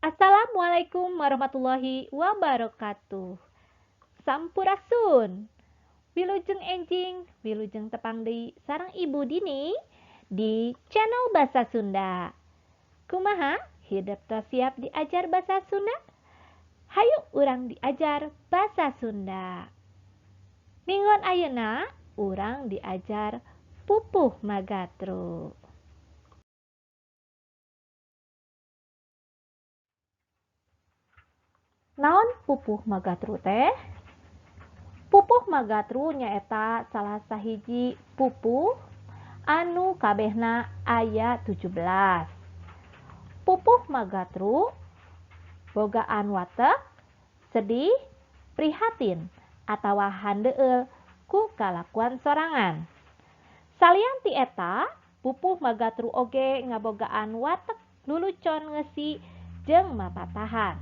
Assalamualaikum warahmatullahi wabarakatuh. Sampurasun. Wilujeng enjing, wilujeng tepang deui sareng Ibu Dini di channel Basa Sunda. Kumaha hidep tos siap diajar basa Sunda? Hayu urang diajar basa Sunda. Minggon ayeuna urang diajar pupuh magatru. Naon pupuh magatru teh? Pupuh magatru nyaeta salah sahiji pupuh anu kabehna aya 17. Pupuh magatru bogaan watek, sedih, prihatin atawa handeueul ku kalakuan sorangan. Salian ti eta, pupuh magatru oge ngabogaan watek lulucon ngeusi jeung mapatahan.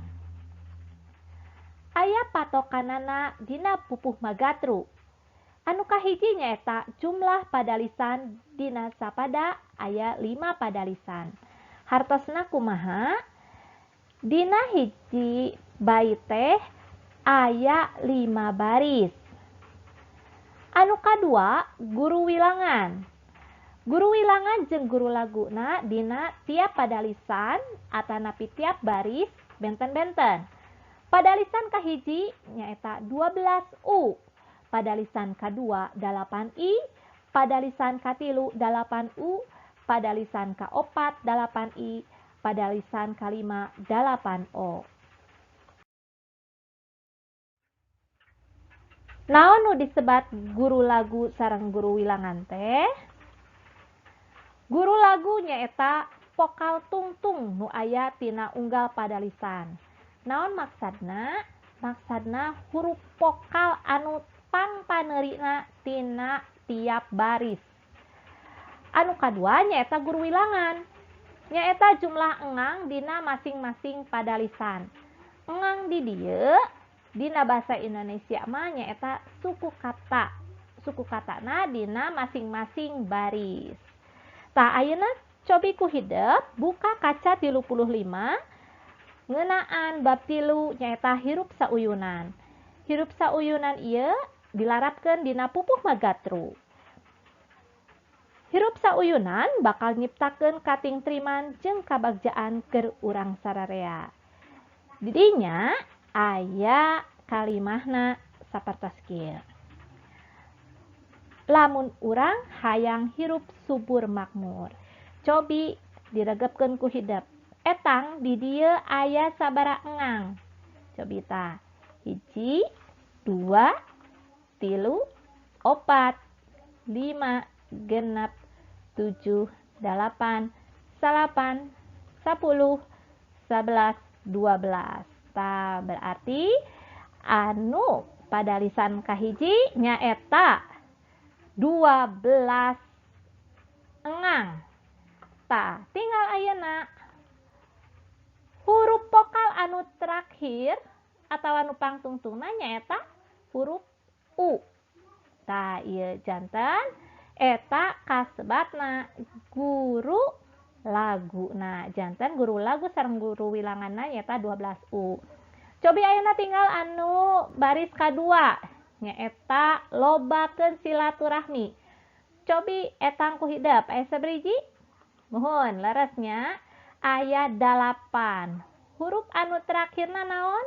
Aya patokanana dina pupuh magatru. Anu kahiji nyaeta jumlah padalisan dina sapada aya 5 padalisan. Hartosna kumaha? Dina hiji bait teh aya 5 baris. Anu kadua guru wilangan. Guru wilangan jeung guru laguna dina tiap padalisan atanapi tiap baris benten-benten. Padalisan kahiji nyaeta 12 U, padalisan kadua 8 I, padalisan katilu 8 U, padalisan kaopat 8 I, padalisan kalima 8 O. Naon nu disebat guru lagu sareng guru wilangan teh? Guru lagu nyaeta vokal tungtung nu aya tina unggal padalisan. Naon maksudna? Maksudna huruf vokal anu pangpaneurina tina tiap baris. Anu kadua nyaeta guru wilangan. Nyaeta jumlah engang dina masing-masing padalisan. Engang di dieu dina bahasa Indonesia mah nyaeta suku kata. Suku katana dina masing-masing baris. Tah ayeuna cobi ku hidep buka kaca 35 ngeunaan bab 3 nyaeta hirup sauyunan. Hirup sauyunan ieu dilarapkeun dina pupuh magatru. Hirup sauyunan bakal nyiptakeun katingtriman jeung kabagjaan keur urang sararea. Didinya aya kalimahna sapertos kieu. Lamun urang hayang hirup subur makmur, cobi diregepkeun ku hidep. Etang di dieu aya sabaraha engang. Cobi tah. 1, 2, 3, 4, 5, 6, 7, 8, 9, 10, 11, 12. Tah berarti anu padalisan kahiji nyaeta 12 engang. Tah tinggal ayeuna huruf vokal anu terakhir atau anu pangtungtungna nyaeta huruf U. Tah ieu janten eta kasebatna guru laguna. Janten guru lagu sareng guru wilanganna nyaeta 12 U. Cobi ayeuna tinggal anu baris kadua nyaeta lobakeun silaturahmi. Cobi etang ku hidep aya sabriji? Muhun leresnya aya 8. Huruf anu terakhirna naon?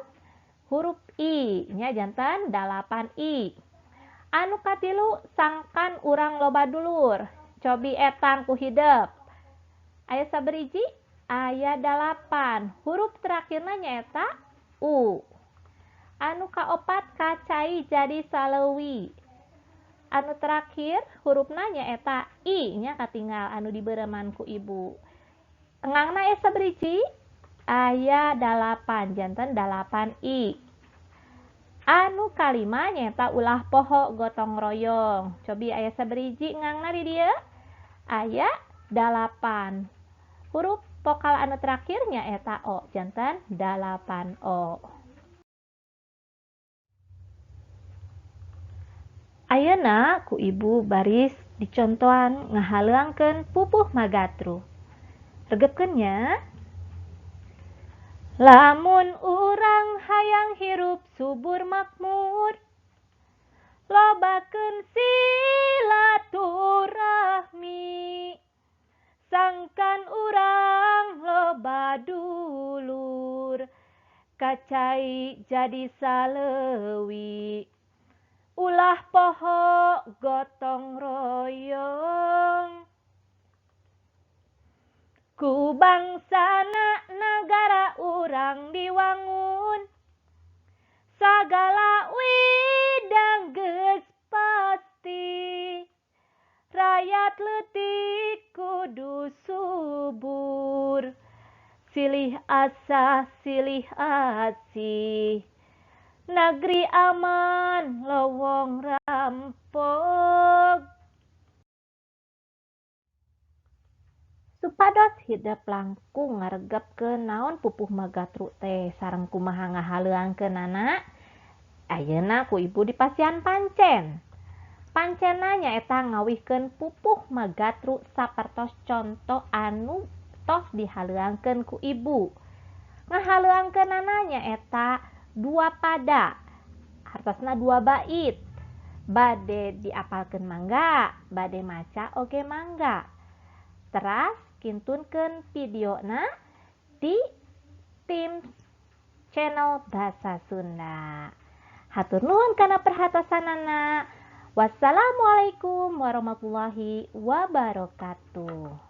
Huruf I nya janten 8 I. Anu katilu sangkan urang loba dulur. Cobi etang ku hidep. Aya sabriji? Aya 8. Huruf terakhirna nyaeta U. Anu kaopat kacai jadi saleuwi. Anu terakhir hurufna nyaeta I nya katinggal anu dibeureman ku ibu. Engangna aya sabriji? Aya 8, janten 8 I. Anu kalima nyaeta ulah poho gotong royong. Cobi aya sabriji engangna di dieu? Aya 8. Huruf vokal anu terakhir nyaeta O, janten 8 O. Ayeuna ku ibu baris dicontohan ngahaleuangkeun pupuh magatru. Regepkeun nya. Lamun urang hayang hirup subur makmur, lobakeun silaturahmi, sangkan urang loba dulur, kacai jadi saleuwi, ulah poho gotong royong. Ku bangsana nagara urang diwangun, sagala widang geus pasti, rakyat leutik kudu subur, silih asah silih asih, nagri aman lowong rampok. Supados hidep langkung ngaregepkeun naon pupuh magatru teh sareng kumaha ngahaleuangkeunana, ayeuna ku ibu dipasihan pancen. Pancenna nyaeta ngawihkeun pupuh magatru sapertos conto anu tos dihaleuangkeun ku ibu. Ngahaleuangkeunana nyaeta dua pada, hartosna dua bait. Bade diapalkeun mangga, bade maca oge mangga. Teras kintunkeun videona di tim channel Bahasa Sunda. Hatur nuhun kana perhatosanana. Wassalamualaikum warahmatullahi wabarakatuh.